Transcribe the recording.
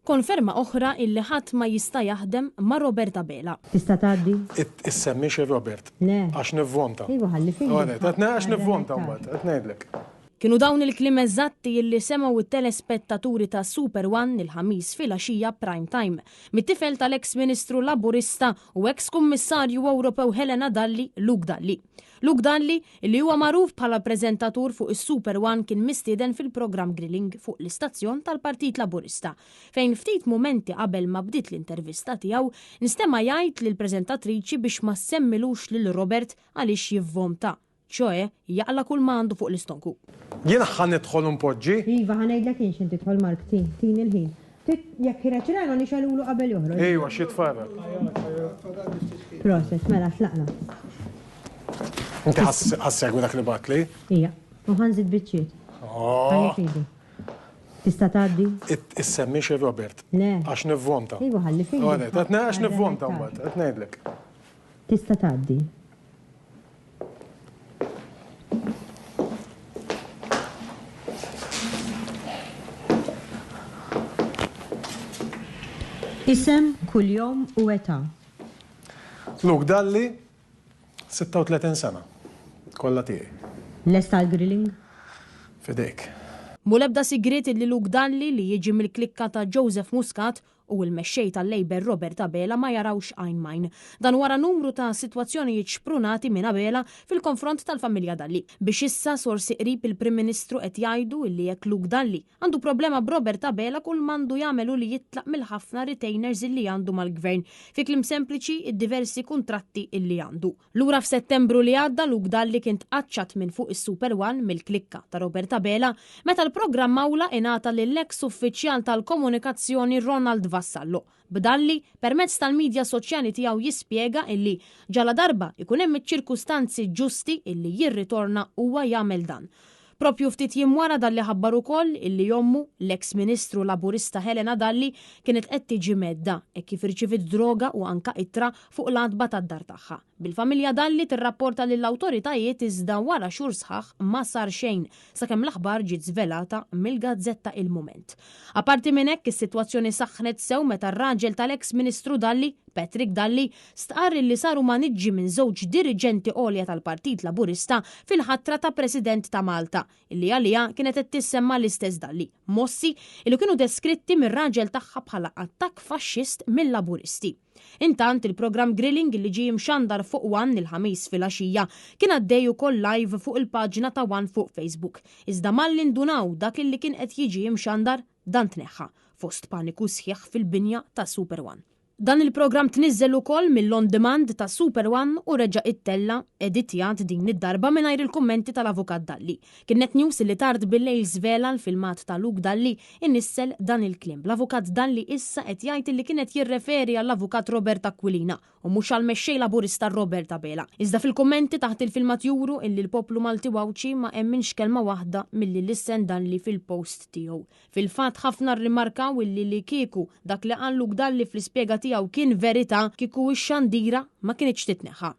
Konferma oħra illi ħadd ma jista' jaħdem ma' Robert Abela. Tista' tgħaddi? Issemmix ir-Robert. Le. Għax nivvonta. Iva ħalli fih. Għax nivvonta mbagħad, qed ngħidlek. Kienu dawn il-kliem eżatti illi semgħu t-telespettaturi ta' Super One il-Ħamis filgħaxija prime time mit-tifel tal-eks Ministru Laburista u eks Kummissarju Ewropew Helena Dalli, Luke Dalli. Luke Dalli, illi huwa magħruf bħala preżentatur fuq is-Super One kien mistieden fil-programm Grilling fuq l-istazzjon tal-Partit Laburista, fejn ftit mumenti qabel ma bdiet l-intervista tiegħu nstema' jgħid lill-preżentatriċi biex ma ssemmilux lil Robert għaliex jivvomta, ċoe jaqla' kull ma għandu fuq l-istonku. Jien ħa nidħol u npoġġi. Iva, ħa ngħidlek jien x'int tidħol Mark, tini l-ħin. Jekk kienet Reno nixgħelulu qabel joħroġ. Ejwa x'jitfarrak. Proset, mela tlaqna. Inti ħa ssegwi dak li bagħatli? Ija, u ħa nżid biċċiet. Ħalli fidi. Tista' tgħaddi? Issemmix ir-Robert. Le. Għax nivvonta. Iva ħalli fidi. Għax nivvonta mbagħad, qed ngħidlek. Tista' tgħaddi. Isem, kuljom u età. Luke Dalli, 36 sena. Kollha tiegħi. Lest għall-grilling? F'idejk. Mhu l-ebda sigriet illi Luke Dalli, li jiġi mill-klikka ta' Joseph Muscat, u l-Mexxej tal-Labour Robert Abela ma jarawx għajn m'għajn. Dan wara numru ta' sitwazzjonijiet xprunati minn Abela fil-konfront tal-familja Dalli. Biex issa sorsi qrib il-Prim Ministru qed jgħidu illi jekk Luke Dalli għandu problema b'Robert Abela kull m'għandu jagħmel hu li jitlaq mill-ħafna retainers illi għandu mal-Gvern. Fi kliem sempliċi, id-diversi kuntratti illi għandu. Lura f'Settembru li għadda Luke Dalli kien tqaċċat minn fuq is-Super One mill-klikka ta' Robert Abela meta l-programm Awla ingħata lill-eks uffiċjal tal-komunikazzjoni Ronald Vassallo, b'Dalli permezz tal-midja soċjali tiegħu jispjega illi ġaladarba ikun hemm iċ-ċirkustanzi ġusti illi jirritorna huwa jagħmel dan. Propju ftit jiem wara Dalli ħabbar ukoll illi ommu, l-eks Ministru Laburista Helena Dalli, kienet qed tiġi mhedda hekk kif irċiviet droga u anka ittra fuq l-għatba tad-dar tagħha. Bil-familja Dalli tirrapporta lill-awtoritajiet iżda wara xhur sħaħ ma sar xejn sakemm l-aħbar ġiet żvelata mill-gazzetta Il-Mument. Apparti minn hekk is-sitwazzjoni saħħnet sew meta r-raġel tal-eks Ministru Dalli, Patrick Dalli, stqarr illi saru maniġġi minn żewġ diriġenti għolja tal-Partit Laburista fil-ħatra ta' President ta' Malta, illi għaliha kienet qed tissemma l-istess Dalli, mossi illi kienu deskritti mir-raġel tagħha bħala attakk faxxist mil-Laburisti. Intant, il-programm Grilling li ġie imxandar fuq One il-Ħamis filgħaxija kien għaddej ukoll live fuq il-paġna ta' One fuq Facebook. Iżda malli ndunaw dak illi kien qed jiġi imxandar, dan tneħħa, fost paniku sħiħ fil-binja ta' Super One. Dan il-programm tniżżel ukoll mill-on demand ta' Super One u reġa' ittella', editjat din id-darba mingħajr il-kummenti tal-Avukat Dalli. Kien Net News li tard billejl żvela l-filmat ta' Luke Dalli inissel dan il-kliem, bl-Avukat Dalli issa qed jgħid li kien qed jirreferi għall-Avukat Robert Aquilina u mhux għall-Mexxej Laburista Robert Abela. Iżda fil-kummenti taħt il-filmat juru illi l-poplu Malti u Għawdxi ma emminx kelma waħda milli lissen Dalli fil-post tiegħu. Fil-fatt ħafna rrimarkaw illi li kieku dak li qal Luke Dalli fl-ispjega tiegħu kien verità kieku x-xandira ma kinitx titneħħa.